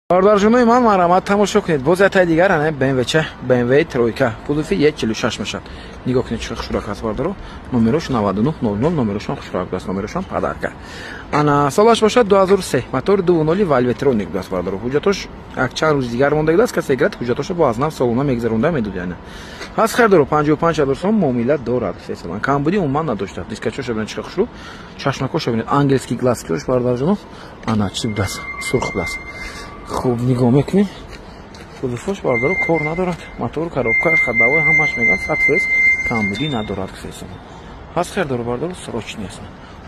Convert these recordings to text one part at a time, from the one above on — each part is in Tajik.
Бародарҷонои ман, марҳамат, тамошо кунед. Боз яктаи дигар ана БМВ ча, БМВ тройка, кузови Е46 мешавад. Нигоҳ кунед, чӣ хушрак аст, бародаро. Номерош 9900, номерошон хушрак аст, номерошон подарка. Ана солаш бошад 2003, мотор 2.0 Valvetronic будааст, бародаро. Ҳуҷҷатош як чанд рӯз дигар монда аст, касе гирад, ҳуҷҷатошро бо аз нав солона мегзаронда медод. Яъне ҳаст харидоро, 55 ҳазор сом муомила дорад. Сесалан камбудӣ умуман надошта. Дискачоша бинед, чӣ хушрӯ, чашмакоша бинед, ангельский глазкиош, бародарҷоно. Ана чӣ будааст? Сурх будааст. Хуб, нигоҳ мекунем, кузовош, бародаро, кор надорад. Мотор, коробка, ходовой, ҳамаш мегӯяд, 100% камбудӣ надорад. Ксесона ҳаст харидоро, бародаро, срочный аст.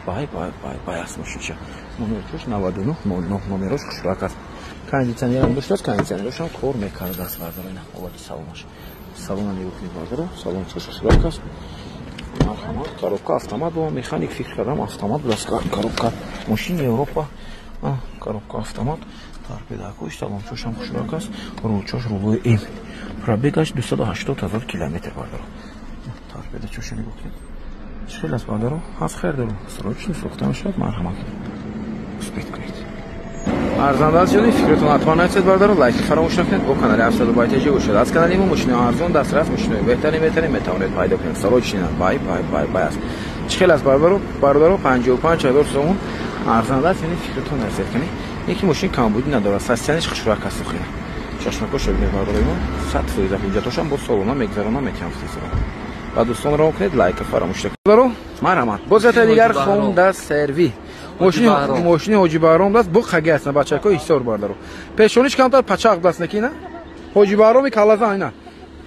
Бай, бай, бай, бай аст мошинча. Номерош 9900, номерош хушрак аст. Кондитсионерам доштааст, кондитсионерошам кор мекардааст, бародаро. Ина ҳолати салонаш. Салона нигоҳ кунед, бародаро, салончаш хушрак аст. Марҳамат, коробка автомат бо механик, фикр кардам, автомат будааст коробка. Мошини Европа, коробка автомат, торпедакош, салончошам хушрак аст. Рулчош рулои М. Пробегаш 280 ҳазор километр, бародаро. Торпедачоша нигоҳ кунед. Чӣ хел аст, бародаро? Ҳаст харидоро. Срочно фурӯхта мешавад, марҳамат. Успеть кунед. Арзанда аст ё фикратон ҳатман нависед, бародаро, лайки фаромӯш накунед, бо канали 700 байтаҷи бошед. Аз канали мо мошинои арзон дастрас, мошинои беҳтарин, беҳтарин метавонед пайдо кунед. Срочно, бай, бай, бай, бай аст. Чӣ хел аст, бародаро? Бародаро, 55 ҳазор сомон арзанда аст, яъне фикратон нависед кунед. Яки мошин камбудӣ надорад, состояниеш хушрак аст. Охира чашмакоша бинед, бародарои мо, 100% ҳуҷҷатошам бо солона мегзарона метиҳам. Ба дӯстон равон кунед, лайка фаромӯш накунед. Бародаро, марҳамат, боз ята дигар Хонда Серви, мошини Ҳоҷи Баҳром даст, бо хаги ҳастанд бачакҳои Ҳисор, бародаро. Пешониш камтар пачақ даст, неки на Ҳоҷи Баҳроми калазан, ина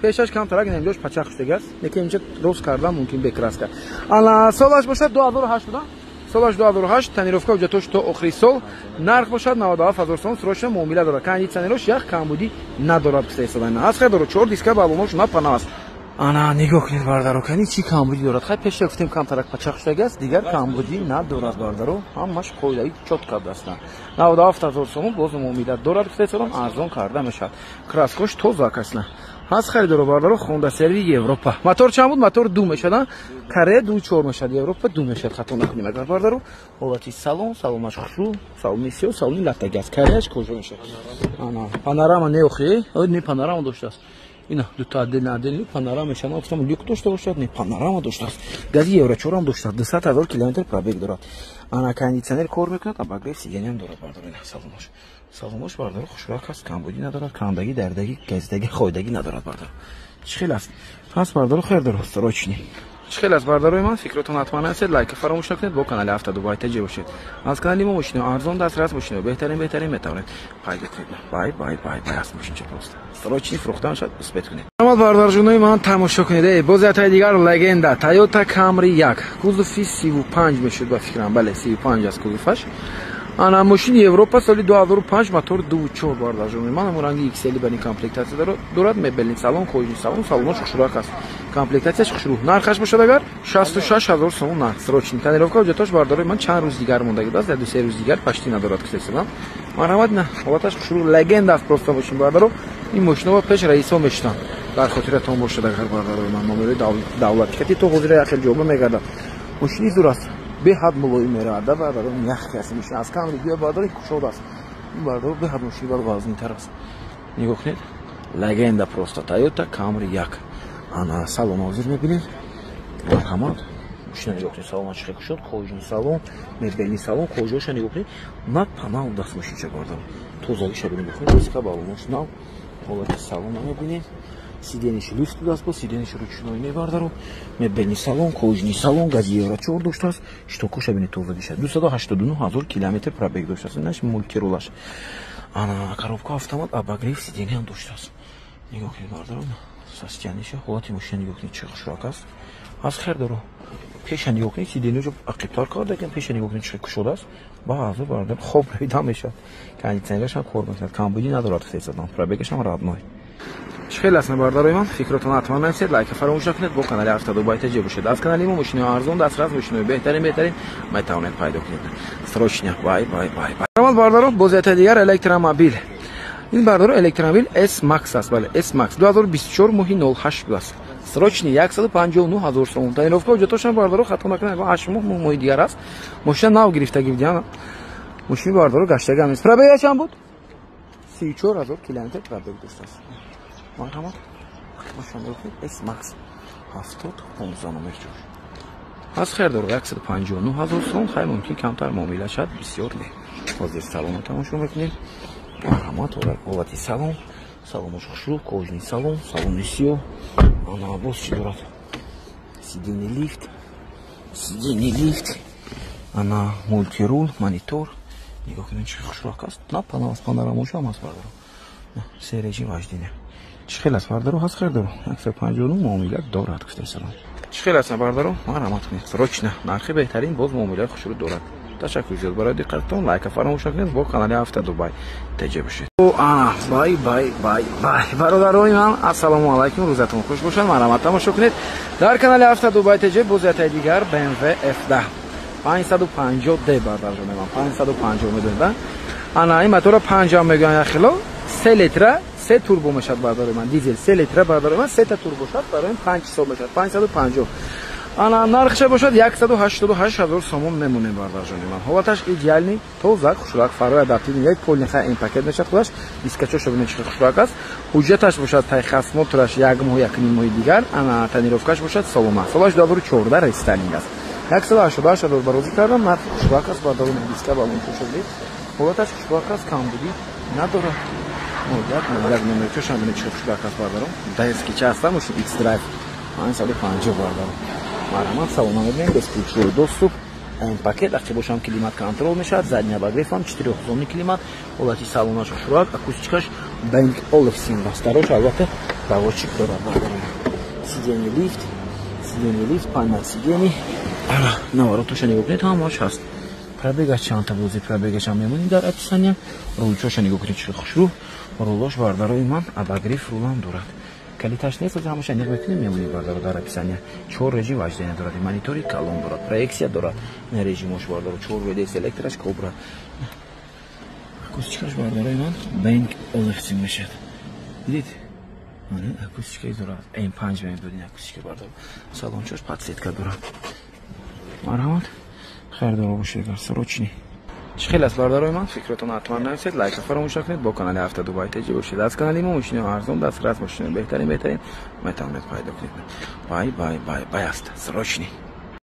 пешаш камтарак, ина инҷош пачақ шудагааст, неки инҷа рост кардан мумкин бе краска. Ана солаш бошад 2008 буда, солаш 2008, тонировка, ҳуҷҷатош то охири сол. Нарх бошад 97 ҳазор сом, срочно муомила дорад. Кондитсионерош ях, камбудӣ надорад. Писаисадана ҳаст дорад, чор диска, балонош на пана аст. Ана нигоҳ кунед, бародаро, кани чӣ камбудӣ дорад? Хай, пеша гуфтем, камтарак пачақ шудагааст, дигар камбудӣ надорад, бародаро, ҳамаш қоидаи чётко астанд. 97 ҳазор сомон, боз муомила дорад, гуфтаисадам, арзон карда мешавад. Краскош тоза касна. Ҳаст харидоро, бародаро, Хонда Серви, Европа. Мотор чанд буд? Мотор ду мешад, Корея 2.4 мешад, Европа ду мешад, хато накунем агар, бародаро. Ҳолати салон, салонаш хушрӯ, салони сиё, салони латтаги аст. Кореяш куҷо мешад? Ана панорама не, охи не, панорама доштааст. Ина дута отдельно, отдельно панорама мешад. Гуфтам, люк дошта бошад, не, панорама доштааст. Гази Евро чорам доштааст, 200 ҳазор километр пробег дорад. Ана кондитсионер кор мекунад, обогрев сиденьям дорад, бародаро. Ина салонаш, салонаш, бародаро, хушрак аст, камбудӣ надорад, кандагӣ, дардагӣ, газидагӣ, хойдагӣ надорад, бародаро. Чӣ хел аст? Ҳаст, бародаро, хер дорад, срочный. Чӣ хел аст, бародарои ман? Фикротон ҳатман нависед, лайка фаромӯш накунед, бо канали 7 Дубай бошед. Аз канали мо мошинои арзон дастрас, мошинои беҳтарин, беҳтарин метавонед пайдо кунед. Бай, бай, бай, бай аст мошинча просто. Срочный фурӯхта мешавад, успеть кунед. Амал, бародарҷонои ман, тамошо кунед. Э, боз ятаи дигар легенда Toyota Camry 1, кузови 35 мешуд ба фикрам, бале, 35 аст кузоваш. Ана мошини Европа, соли 2005, мотор 2.4, бародарҷонои ман, ҳамон ранги XL ба ин комплектатсия дорад, мебельный салон, кожаный салон, салонош хушрак аст. Комплектатсияш хушрӯ. Нархаш бошад агар 66 ҳазор сомон нарх. Срочный тонировка, ҳуҷҷатош, бародарои ман, чанд рӯз дигар мондаги аст, ду се рӯз дигар почти надорад кисесадам. Марҳамат, на ҳолаташ хушрӯ, легенда аст просто мошин, бародаро. Ин мошиноро пеш раисо мешитанд. Дар хотиратон бошад агар, бародарои ман, номерои давлатӣ кати то ҳозира як хел ҷоба мегардад. Мошини зур аст, беҳад мулоим меравад, да, бародаро, яхе аст мошин. Аз Камри биё, бародаро, кушод аст. Ин, бародаро, беҳад мошини бар вазнинтар аст. Нигоҳ кунед, легенда просто Toyota Camry 1. Ана салон ҳозир мебинед. Марҳамат, мошина нигоҳ кунед, салона чӣ хел кушод, кожаный салон, мебельный салон, кожаоша нигоҳ кунед, на панал даст мошинча, бародаро. Тозагиша бинед, диска балонош нав, ҳолати салона мебинед. Сиденьяш лифт будааст, бо сиденьяш ручной мебардару, мебельный салон, кожаный салон, гази Евро чор доштааст, щитокоша бинед, тозагиша. 289 ҳазор километр пробег доштааст. Инаш мультирулаш. Ана коробка автомат, обогрев сиденьям доштааст. Нигоҳ кунед, бародаро, состояниеша, ҳолати мошина нигоҳ кунед, чӣ хушрак аст. Аз хер даро. Пеша нигоҳ кунед, сиденьяшо ақибтар карда, пеша нигоҳ кунед, чӣ кушода аст. Баъзо, бародар, хоб равида мешавад. Кондитсионерашам кор мекунад, камбудӣ надорад, сесадам. Пробегашам родной. Чӣ хел аст, бародарои ман? Фикротон ҳатман нависед, лайка фаромӯш накунед, бо канали 7 Дубай бошед. Аз канали мо мошинои арзон дастрас, мошинои беҳтарин, беҳтарин метавонед пайдо кунед. Срочно, бай, бай, бай, бай. Бародаро, боз ята дигар электромобил. Ин, бародаро, электромобил S Max аст, бале, S Max 2024 моҳи 08 будааст. Срочный 159 ҳазор сомон. Тонировка, ҳуҷҷатошам, бародаро, хато накунед, 8 моҳ, моҳи дигар аст. Мошина нав гирифтагӣ будиам. Мошини, бародаро, гаштагӣ ҳам нест. Пробегаш чанд буд? 34 000 километр пробег доштааст. Марҳамат, машон S Max 70 15 номер ҷош аз хелдор 159 000 сом. Хай, мумкин камтар муомила шад, бисёр не. Ҳозир салонро тамошо мекунем. Марҳамат, ҳолати салон, салонош хушрӯ, кожаный салон, салони сиёҳ. Ана, боз чӣ дорад? Сиденье лифт, сиденье лифт, ана, мультируль, монитор. Нигоҳ кунед, чӣ хушрӯак аст. На панорамошам аст, бардаро. Се режим вождения. Чӣ хел аст, бардаро? Ҳаст хелдоро 159, муомила дорад, гуфтаи салом. Чӣ хел аст, бардаро? Марҳамат кунед, срочно, нархи беҳтарин, боз муомилаи хушрӯ дорад. Ташаккур зиёд барои диққататон. Лайка фаромӯш накунед, бо канали Авто Дубай ТҶ бошед. Бай, бай, бай, бай, бародарони ман, ассалому алайкум, рӯзатон хуш бошад. Марҳамат, тамошо кунед дар канали Авто Дубай ТҶ боз ятаи дигар BMW F10 550 D. Бардарҷони ман, 550 медонед, ана ин мотора панҷам мегӯян, яхело 3 литра, се турбо мешавад, бародари ман. Дизел 3 литра, бародари ман, сета турбо шад, барои панҷ ҳисоб мешавад, 550. Ана, нархша бошад 188 000 сомон мемонем, бардарҷони ман. Ҳолаташ идеальный, тоза, хушрак, фарои адаптивный, як полный М пакет мешавад худаш. Дискачоша бинед, чӣ хушрак аст. Ҳуҷҷаташ бошад, техосмотраш як моҳ, якним моҳи дигар. Ана, тонировкаш бошад солона, солаш 2014, рестайлинг аст. 188 000 барозӣ кардам, нархи хушрак аст, бародари. Диска балончоша бинед, ҳолаташ хушрак аст, камбудӣ надорад. Як як номерчошам бинед, чӣ хушрак аст, бародарон. Дайскича аста мошин X-Drive 550, бародарон. Марҳамат, салона мебинем, бесключевой доступ, пакет ақи бошам, климат контроль мешавад, задний обогрев ам, четырёхзонный климат. Ҳолати салонаш хушрак, акустикаш Bang Olufsen аст. Дарош албатта доводчик дорад, бародарон. Сиденье лифт, сиденье лифт, память сидений. Ана, наворотоша нигоҳ кунед, ҳамааш ҳаст. Пробегаш чандта бози, пробегашам мемонем дар описания. Рулчоша нигоҳ кунед, чӣ хушрӯ рулош, бардарои ман, обогрев рулам дорад. Калиташ нест, ҳамаша ниқ мекунем, мемонем, бардаро, дар описания. Чор режим вождения дорад, монитори калон дорад, проекция дорад, режимош, бардаро, чор вд селектораш кобра, акустикаш, бардарои ман, Bang Olufsen мешавад. Дидед, акустикаи дорад, М5 мебудин акустика, бардаро. Салончош подсветка дорад. Марҳамат, хайрдоро бошед, срочный. Чӣ хел аст, бародарои ман? Фикротон ҳатман нависед, лайка фаромӯш накунед, бо канали Авто Дубай ТҶ бошед. Аз канали мо мошини арзон, дастрас, мошини беҳтарин, беҳтарин метавонед пайдо кунед. Бай, бай, бай, бай аст, срочный.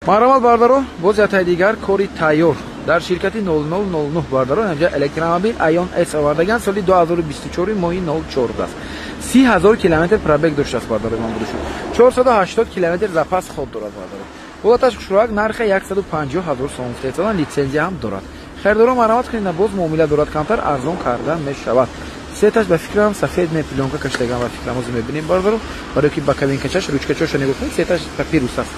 Марҳамат, бардаро, боз ятаи дигар кори тайёр дар ширкати 0009, бардаро. Инҷа электромобил Aion S овардаган, соли 2024, моҳи 04 аст. 30 000 километр пробег доштааст, бардарои ман, буду шуд 480 километр запас ход дорад, бардаро. Ҳолаташ хушрӯак, нархе 150 000 сом гуфтаистоданд, литсензия ҳам дорад. Харидоро марҳамат кунед, боз муомила дорад, камтар арзон карда мешавад. Цветаш ба фикрам сафед не, плёнка кашидаган ба фикрам, ҳозир мебинем, бародаро, барои ки боковинкачаш, ручкачоша нигоҳ кунед, цветаш папирус аст.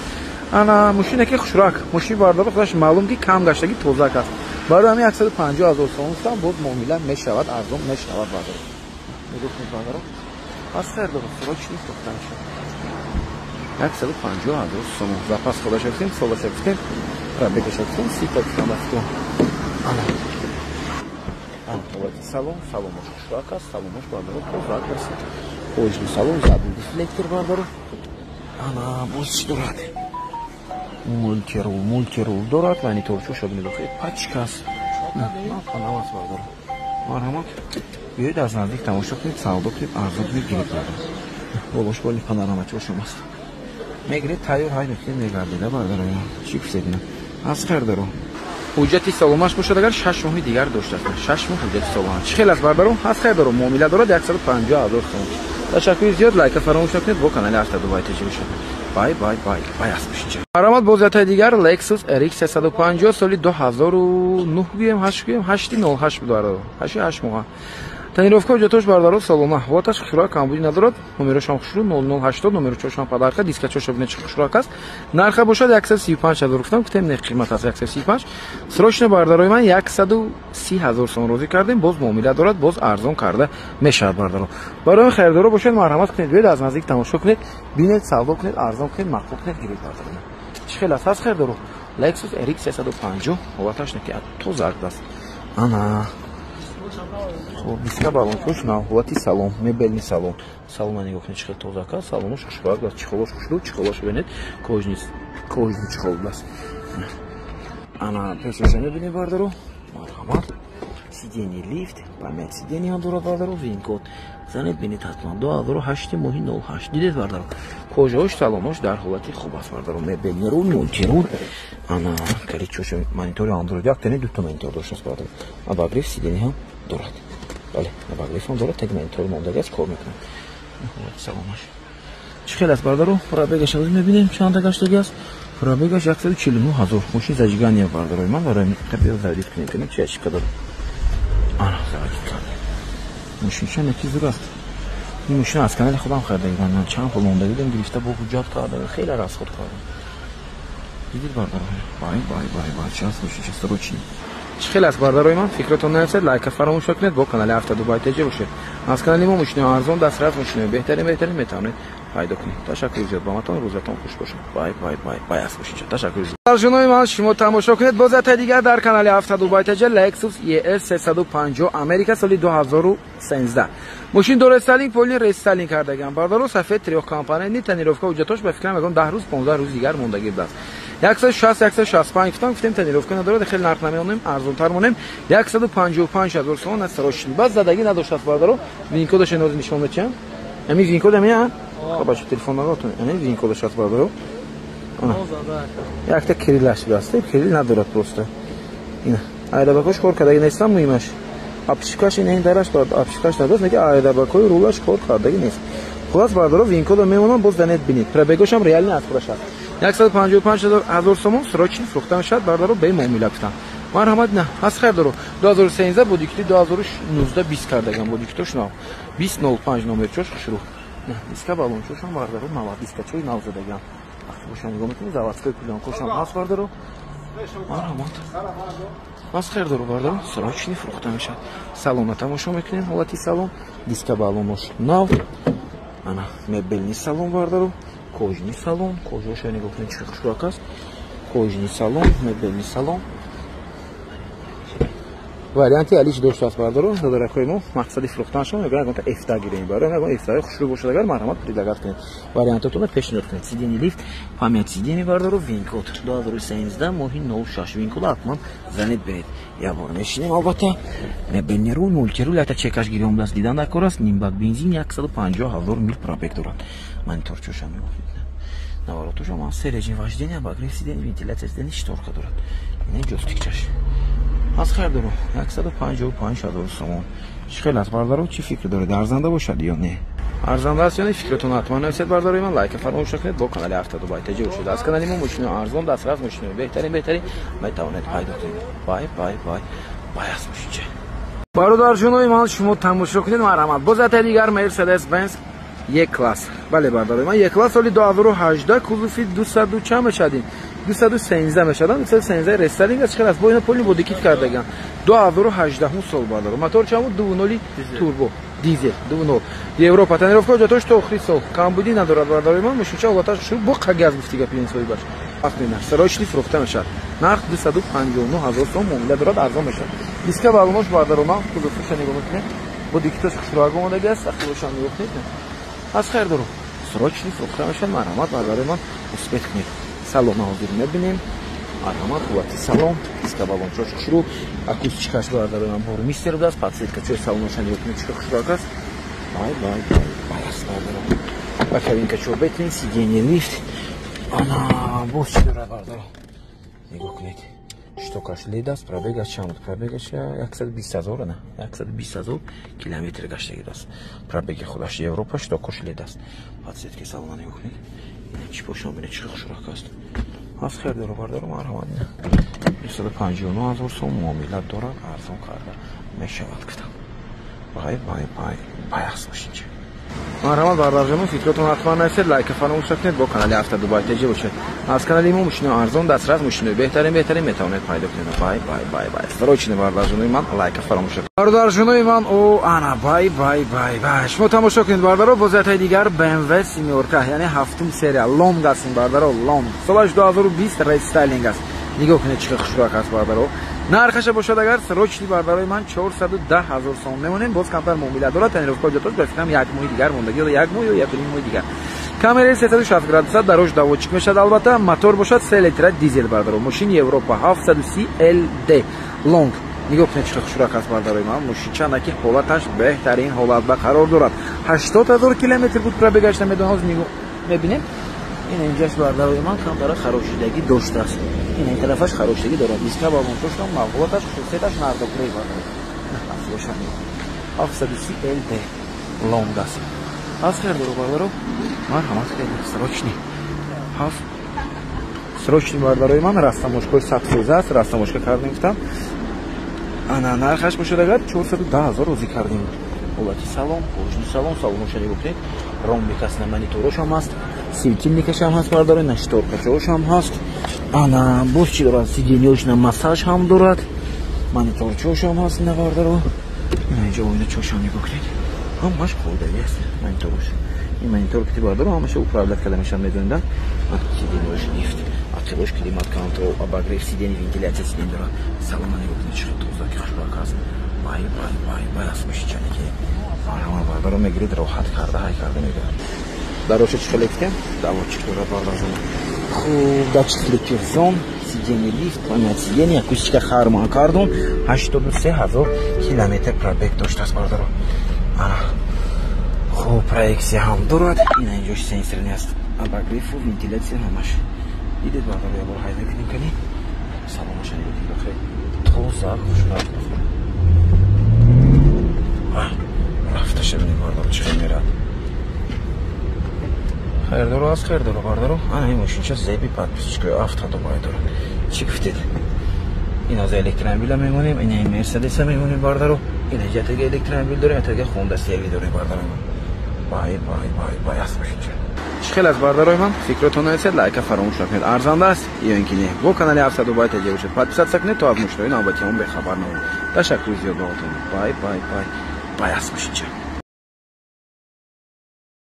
Ана, мошине ки хушрак мошини, бародаро, худаш маълум ки кам гаштаги, тозак аст. Барои ҳамин 150 000 сом гуфтам, боз муомила мешавад, арзон мешавад, бародаро. Нигоҳ кунед, бародаро, пас харидоро срочный сохта мешавад. 150 000 сом, запас ходаша гуфтем, солаша гуфтем, пробегаша гуфтем, сита гуфтам, ба фикрам. Ана, ана, ҳолати салон, салонош хушрак аст, салонош, бародаро, тозак аст, кожаный салон, задний дефлектор, бародаро. Ана, боз чӣ дорад? Мультирул, мультирул дорад, мониторчоша бинед, пачка аст, панамас, бародаро. Марҳамат, биёед, аз наздик тамошо кунед, савдо кунед, арзон кунед, гиред, бародаро. Болош боли панорамачошам аст. Мегиред, тайёр ҳай мекунед, мегардеда, бародаро. Чӣ гуфтед? Аз хайрдаро. Ҳуҷҷати соломаш бошад, агар 6 моҳи дигар доштааст, 6 моҳ ҳуҷҷати солома. Чӣ хел аст, бародаро? Аз хайрдаро, муомила дорад, 150 000 сом. Ташаккури зиёд, лайка фаромӯш накунед, бо канали Авто Дубай ТҶ бошед. Бай, бай, бай, бай аст бошинча. Марҳамат, боз ятаи дигар Lexus RX 350, соли 2009 гӯем, 8 гӯем, 808 буд, бародаро, 8 8 моҳа. Тонировка ҳуҷҷатош, бародаро, солона, ҳолаташ хушрӯак, камбудӣ надорад, номерошам хушрӯ, 0080, номерочошам подарка. Дискачоша бинед, чӣ хушрӯак аст. Нарха бошад 135 000 гуфтам, гуфтем не, қимат аст 135. Срочно, бародарои ман, 130 000 сом розӣ кардем, боз муомила дорад, боз арзон карда мешавад, бародаро. Барои харидоро бошед, марҳамат кунед, биёед, аз наздик тамошо кунед, бинед, савдо кунед, арзон кунед, маъқул кунед, гиред, бародаро. Чӣ хел аст, ҳаст харидоро? Lexus RX 350, ҳолаташ неки тоза аст. Ана, хоб, диска балонкош нав, ҳолати салон, мебельный салон. Салона нигоҳ кунед, чӣ хел тозака, салонош хушрӯак аст, чехолош хушрӯ, чехолош бинед, кожаный, кожаный чехол аст. Ана, пешаша мебинед, бародаро, марҳамат. Сиденье лифт, память сиденье ҳам дорад, бардаро, VIN-код. Занед бинед ҳатман 2008 моҳи 08. Дидед, бардаро. Кожаош, салонош дар ҳолати хуб аст, бардаро. Мебельный руль, мультируль. Ана, калидчош, монитори Android, як тани дута монитор доштааст, бардаро. Обогрев сиденье ҳам дорад. Бале, обогрев ҳам дорад, тег монитори мондаги аст, кор мекунад. Ҳолати салонаш. Чӣ хел аст, бардаро? Пробегаш мебинем, чанда гаштаги аст? Пробегаш 149 ҳазор. Мошин зажигание, бардарои ман, барои қабил заводить кунем, кунем чи ачика дорад. Ана, заводить кардем. Мошинча неки зур аст. Ин мошин аз канали худам харида гирам. Чанд пул монда дидем, гирифта бо ҳуҷҷат карда, хеле расход кардам. Дидид, бардаро? Бай, бай, бай, бай, чӣ аст мошинча срочный. Чӣ хел аст, бардарои ман? Фикротон нависед, лайка фаромӯш накунед, бо канали Авто Дубай ТЖ бошед. Аз канали мо мошинои арзон, дастрас, мошинои беҳтарин, беҳтарин метавонед пайдо кунед. Ташаккури зиёд ба матон, рӯзатон хуш бошад. Бай, бай, бай, бай аст мошинча. Ташаккури зиёд. Барҷонои ман, шумо тамошо кунед боз ята дигар дар канали Авто Дубай ТЖ Lexus ES 350 Америка соли 2013. Мошин до рестайлинг, полный рестайлинг кардаган. Бардаро, сафед, трёхкомпонентный, тонировка ҳуҷҷатош ба фикрам ягон 10 рӯз, 15 рӯз дигар мондагӣ будааст. 160, 165 гуфтам, гуфтем тонировка надорад, хеле нарх намеонем, арзонтар монем. 155 ҳазор сомон аз срочный. Баъд задагӣ надоштааст, бардаро. VIN-кодаш нози нишон медиҳам. Ами VIN-код ами, а? Бача, телефон надорад. Ами VIN-кодаш аст, бардаро. Якта кириллаш будааст, кирилл надорад просто. Ина. Айрабакош кор кардаги нестам, муҳимаш. Обшивкаш ин дараш обшивкаш надост, неки айрабакои рулаш кор кардаги нест. Хулас, бардаро, VIN-кодо мемонам, боз занед бинед. Пробегошам реально аз худаш аст. 155 ҳазор сомон срочный фурӯхта мешавад, бардаро, бе муомила гуфтам. Марҳамат, на, ҳаст хайр доро. 2013 бо дикти 2019 20 кардагам, бо диктош нав. 2005 номерчош хушрӯ. На, диска баллончошам, бардаро, нав, дискачои нав задагам. Вақти бошам нигоҳ мекунед, заводской пленкошам ҳаст, бардаро. Марҳамат. Ҳаст хайр доро, бардаро, срочный фурӯхта мешавад. Салона тамошо мекунем, ҳолати салон, диска баллонош нав. Ана, мебельный салон, бардаро, кожаный салон, кожаша нигоҳ кунед, чӣ хушрӯак аст. Кожаный салон, мебельный салон. Варианти алиш доштааст, бардаро, додаракҳои мо мақсади фурӯхтанашон мегӯянд ягонта F10 гирем. Барои ягон F10 хушрӯ бошад агар, марҳамат, предлагать кунед. Вариантотонро пешниҳод кунед. Сиденье лифт, память сиденье, бардаро, VIN-код 2013 моҳи 06. VIN-код ҳатман занед бинед. Як бор мешинем албатта. Мебельный руль, мультируль, якта чекаш гирём даст дидан дар кор аст. Нимбак бензин, 150 ҳазор мил пробег дорад. Мониторчоша мегӯфед. Наворотошо ман се режим вождения, обогрев сиденье, вентиляция сиденье, шторка дорад. Ина ҷойстикчаш. Аз хайр дору 155 ҳазор сомон. Чӣ хел аст, бардаро, чӣ фикр доред, арзанда бошад ё не? Арзанда аст ё не, фикратон ҳатман нависед, бардарои ман, лайка фаромӯш накунед, бо канали Авто Дубай ТЖ бошед. Аз канали мо мошинои арзон, дастрас, мошинои беҳтарин, беҳтарин метавонед пайдо кунед. Бай, бай, бай, бай аст мошинча. Бародарҷонои ман, шумо тамошо кунед, марҳамат. Боз ята дигар Mercedes Benz E класс. Бале, бардарои ман, E класс соли 2018, кузови 200 чанд мешадим? 213 мешадам, 213 рестайлинг аст, чӣ хел аст? Бо ина полный бодикит кардаган. 2018 сол, бардаро. Мотор чанд буд? 2.0 турбо, дизел, 2.0. Европа, тонировка ҳуҷҷатош то охири сол. Камбудӣ надорад, бардарои ман, мошинча ҳолаташ шуд, бо қагаз гуфти гапи ин соҳибаш. Аслина, срочный фурӯхта мешавад. Нарх 259 ҳазор сом, муомила дорад, арзон мешавад. Диска баллонош, бардаро, ман кузовша нигоҳ мекунед. Бо дикитош хушрӯак омадаги аст, ахи бошам нигоҳ кунед. Аз хайр дору. Срочный фурӯхта мешавад, марҳамат, бардарои ман, успеть кунед. Салона ҳозир мебинем. Марҳамат, ҳолати салон, диска баллончош хушрӯ, акустикаш, бардарои ман, Бурмистер будааст, подсветка чои салоноша нигоҳ кунед, чӣ хушрӯак аст. Бай, бай, бай, бай аст, бардаро. Ба кабинка чо бетин, сиденье лифт. Ана, боз чӣ дорад, бардаро? Нигоҳ кунед. Штокаш лед аст, пробегаш чанд буд? Пробегаш 120 ҳазор, ана, 120 ҳазор километр гаштагӣ аст. Пробеги худаш Европа, штокаш лед аст. Подсветки салона нигоҳ кунед. Чӣ бошам бинед, чӣ хушрӯак аст. Аз хайр дору, бардару, марҳамат. 259 ҳазор сом, муомила дорад, арзон карда мешавад гуфтам. Бай, бай, бай, бай аст мошинча. Марҳамат, бардарҷонон, фикротон ҳатман нависед, лайка фаромӯш накунед, бо канали Авто Дубай ТЖ бошед. Аз канали мо мошинои арзон, дастрас, мошинои беҳтарин, беҳтарин метавонед пайдо кунед. Бай, бай, бай, бай. Срочно, бардарҷонои ман, лайка фаромӯш накунед. Бародарҷонои ман, о, ана, бай, бай, бай, бай. Шумо тамошо кунед, бардаро, боз ятаи дигар BMW семёрка, яъне ҳафтум серия, Long аст ин, бардаро, Long. Солаш 2020, рестайлинг аст. Нигоҳ кунед, чӣ хушрӯак аст, бардаро. Нархаша бошад агар срочный, бардарои ман, 410 ҳазор сом мемонем, боз камтар муомила дорад, тонировка ҳуҷҷатош ба фикрам як моҳи дигар мондагӣ, ё як моҳ ё як ним моҳи дигар. Камераи 360 градуса, дарош доводчик мешавад албатта, мотор бошад 3 литра дизел, бардаро. Мошини Европа 730 LD Long. Нигоҳ кунед, чӣ хушрак аст, бародарои ман. Мошинча наки ҳолаташ беҳтарин ҳолат ба қарор дорад. 80 000 километр буд пробегаш, намедонам, ҳозир нигоҳ мебинем. Ин инҷаш, бародарои ман, камтара харошидагӣ доштааст. Ин тарафаш харошидагӣ дорад. Диска балончошам, ҳолаташ, хусусияташ нардоклей, бародаро. 730 LD Long аст. Аз хер дору, бародаро, марҳамат, хеле срочный. Ҳафт срочный, бародарои ман, растаможкаи 100% аст, растаможка кардем, гуфтам. Ана нархаш бошад агар 410 000 розӣ кардем. Ҳолати салон, кожаный салон, салоноша нигоҳ кунед. Ромбик аст, на мониторошам ҳаст, светильникашам ҳаст, бародаро, на шторкачаошам ҳаст. Ана боз чӣ дорад? Сиденьёш на массаж ҳам дорад, мониторчошам ҳаст, на бародаро. Ина инҷо оиначошам нигоҳ кунед. Ҳамаш қоидави аст, мониторош. Ин монитор ки бародаро, ҳамаша управлять карда мешавад, медонед. Сиденьёш лифт, ақибош климат контроль, обогрев сиденье, вентиляция сиденье дорад. Салона нигоҳ кунед, чӣ тоза, ки хушбак аст. Бай, бай, бай, бай аст мошинчане ки марҳама, бародаро, мегиред, роҳат карда, ҳай карда мегирад. Дароша чӣ хеле гуфтем, доводчик дорад, бародарҷон. Хуб, датчик слепых зон, сиденье лифт, память сиденье, акустика Харман Кардон, 83 000 километр пробег доштааст, бародаро. Хуб, проекция ҳам дорад. Ина инҷош сенсорный аст, обогреву вентиляция ҳамаш. Дидед, бародаро, як бор ҳай мекунем кани. Саломаша нигоҳ кунед, хеле тоза, хушбахт. Рафташа бинед, бародаро, чӣ хел мерад. Хайрдоро аст, хайрдоро, бародаро. Ана ин мошинча зеби подписчикои Автодубай дорад. Чӣ гуфтед? Ин аз электромобила мемонем, ин Мерседеса мемонем, бародаро. Ин ҷатага электромобил дорем, ятага Хонда Серви дорем, бародаро. Бай, бай, бай, бай аст мошинча. Чӣ хел аст, бародарои ман? Фикротон нависед, лайка фаромӯш накунед. Арзанда аст ё ин ки не? Бо канали Автодубай таҷа бошед, подписаться кунед, то аз мошинои навбатиҳон бехабар намонед. Ташаккури зиёд ба отон. Бай, бай, бай, бай аст мошинча.